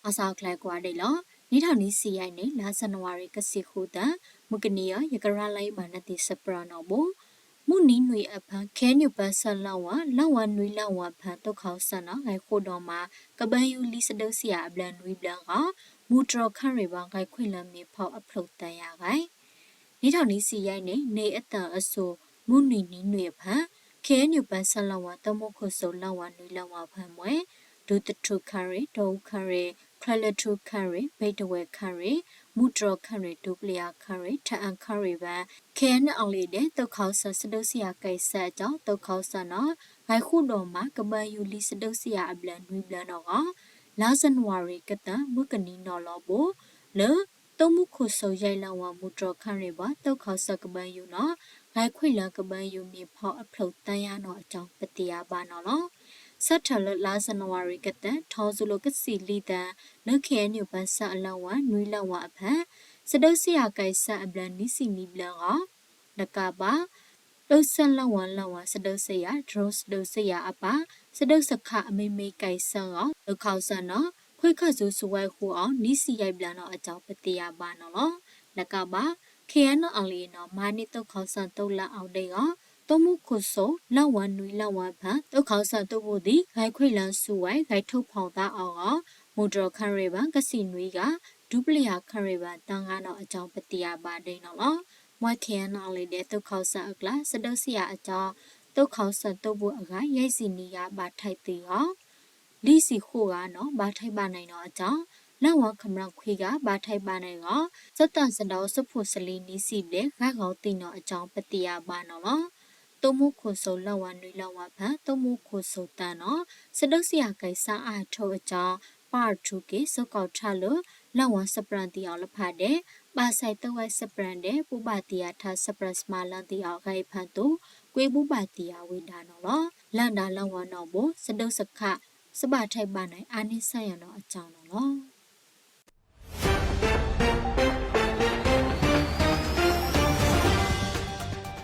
အစးအကျဲကွၢ်ဒဲးလီၤ. နံၣ်ထီၣ်နံၣ်ဆံယဲၢ်န့ၣ် လါစနဝၤရံၤ ကဆံဃုသီ, မုၢ်ကနံၤအံၤ ယကရၤလီၤအံၤဘၣ်နသ့ၣ်စပၢၤနီၣ်ဘိ မုၢ်နံၤနွံအဖၢ ခ့ၣ်အဲၣ်ယူၣ် ပၢဆှၢလီၢ်ဝၤ လီၢ်ဝၤနွံလီၢ်ဝၤဖၢ သုးခီၣ်စၢၣ်နီၣ် ဂဲၤဃုာ်ဒီးမၤ ကဘၢယူၢ်လံ စဒုးစယၤအဘျၢနွံဘျၢအဂီၢ် မူတြီၢ်ခါရံၣ်ဘၣ် ဂဲၤခွဲးလၢမ့ၢ်ဖီအဖျိးသၢယၤဂၤ နံၣ်ထီၣ်နံၣ်ဆံယဲၢ်န့ၣ် န့ၢ်အသၢၣ်အစိၤ မုၢ်နွံနံၤနွံအဖၢ ခ့ၣ်အဲၣ်ယူၣ် ပၢဆှၢလီၢ်ဝၤ သုးမုၢ်ခိၣ်စိၤလီၢ်ဝၤနွံလီၢ်ဝၤဖၢမှဲ ဒူသထူၣ်ခါရံၣ်, တီအူခါရံၣ်, ချၢၣ်လၢၢ်ထူၣ်ခါရံၣ်, ဘ့းတဝဲၢ်ခါရံၣ်, မူတြီၢ်ခါရံၣ်, ဒူပျံၤယၤခါရံၣ်, ထၢၣ်အၣ်ခါရံၣ်ဘၣ် ခ့ၣ်အဲၣ်ယူၣ် လီၤဒဲး သုးခီၣ်စၢၣ် စဒုးစယၤကဲးစဲးအကၠီ သုးခီၣ်စၢၣ်နီၣ် ဂဲၤဃုာ်ဒီးမၤ ကဘၢယူၢ်လံ စဒုးစယၤအဘျၢနွံဘျၢနီၣ်အဂီၢ် လါစနဝၤရံၤကသၢ မုၢ်ကနံၤနီၣ်လီၤဘိ လၢ သုးမုၢ်ခိၣ်စိၤယဲၢ်လီၢ်ဝၤ မူတြီၢ်ခါရံၣ်ဘၣ် သုးခီၣ်စၢၣ်ကဘၢယူၢ်နီၣ် ဂဲၤခွဲးလၢကဘၢယူၢ်မ့ၢ်ဖီအဖျိးသၢယၤနီၣ်အကၠီ ပသ့ၣ်ညါဘၣ်နီၣ်လီၤ. ဆၢထၢၣ်လၢလါစနဝၤရံၤကသၢ ထီၣ်ဆူလၢကဆံးလံသၢ လၢ ခ့ၣ်အဲၣ်ယူၣ် ပၢဆှၢအလီၢ်ဝၤ နွံလီၢ်ဝၤအဖၢ စဒုးစယၤကဲးစဲးအဘျၢနွံဆံနွံဘျၢအဂီၢ် တကးဘၣ် သုးစၢၣ်လီၢ်ဝၤလီၢ်ဝၤ စဒုးစယၤ drone စဒုးစယၤအပၢ် စဒုးစခးအမံၤမ့ၢ်ကဲးစဲးအဂီၢ် သုးခီၣ်စၢၣ်နီၣ် ခွဲးခၢၣ်စူၤ စူးဝဲဃုာ်အီၤ နွံဆံယဲၢ်ဘျၢနီၣ်အကၠီ ပသ့ၣ်ညါဘၣ်နီၣ်လီၤ. တကးဘၣ် ခ့ၣ်အဲၣ်ယူၣ် လီၤဒဲးနီၣ် မၤန့ၢ်သုးခီၣ်စၢၣ်သုးလၢအအိၣ်ဒံးအဂီၢ် သုးမုၢ်ခိၣ်စိၤ လီၢ်ဝၤနွံလီၢ်ဝၤဖၢ သုးခီၣ်စၢၣ်သုးဖိသံ ဂဲၤခွဲးလၢစူးဝဲ ဂဲၤထီၣ်ဖီၣ်သးအဂီၢ် မူတြီၢ်ခါရံၣ်ဘၣ် ကဆံးနွံဂၤ ဒူပျံၤယၤခါရံၣ်ဘၣ် သၢဂၤနီၣ်အကၠီ ပသ့ၣ်ညါဘၣ်ဒံးနီၣ်လီၤ. မွဲ ခ့ၣ်အဲၣ်ယူၣ် လီၤဒဲး သုးခီၣ်စၢၣ်အကျါ စဒုးစယၤအကၠီ သုးခီၣ်စၢၣ်သုးဖိအဂၤ ယဲၢ်ဆံနွံဂၤ ဘၣ်ထဲးသံအဂီၢ် လွံၢ်ဆံဃိးဂၤနီၣ် ဘၣ်ထဲးဘၣ်နံၣ်နီၣ်အကၠီ လီၢ်ဝၤ ခမရ ခွံဂၤ ဘၣ်ထဲးဘၣ်နံၣ်အဂီၢ် စၢသးစဒီး စဖိးစလံနွံဆံဘျဲၣ် ဂၤဂီၤသံနီၣ်အကၠီ ပသ့ၣ်ညါဘၣ်နီၣ်လီၤ. သုးမုၢ်ခိၣ်စိၤ လီၢ်ဝၤနွံလီၢ်ဝၤဖၢ သုးမုၢ်ခိၣ်စိၤသၢနီၣ် စဒုးစယၤကဲးစဲးအါထီၣ်အကၠီ ပၣ်ထူက့ၤ စကီးထါလၢ လီၢ်ဝၤ စပြၣ်သံအီၤလၢဖးဒဲး ဘၣ်ဆဲးသုးဝဲ စပြၣ်ဒဲး ဘိးဘၣ်သံယၤထါ စပြၣ် စမၤလၢသံအီၤ ဂဲၤဖၢသိး ကွံာ်ဘိးဘၣ်သံယၤဝဲဒၣ်နီၣ်လီၤ. လၢဒၣ်လီၢ်ဝၤနီၣ်ဘိ စဒုးစခး စဘၣ်ထဲးဘၣ်နံၣ် အါန့ၢ်စၢ်ယၤနီၣ်အကၠီနီၣ်လီၤ.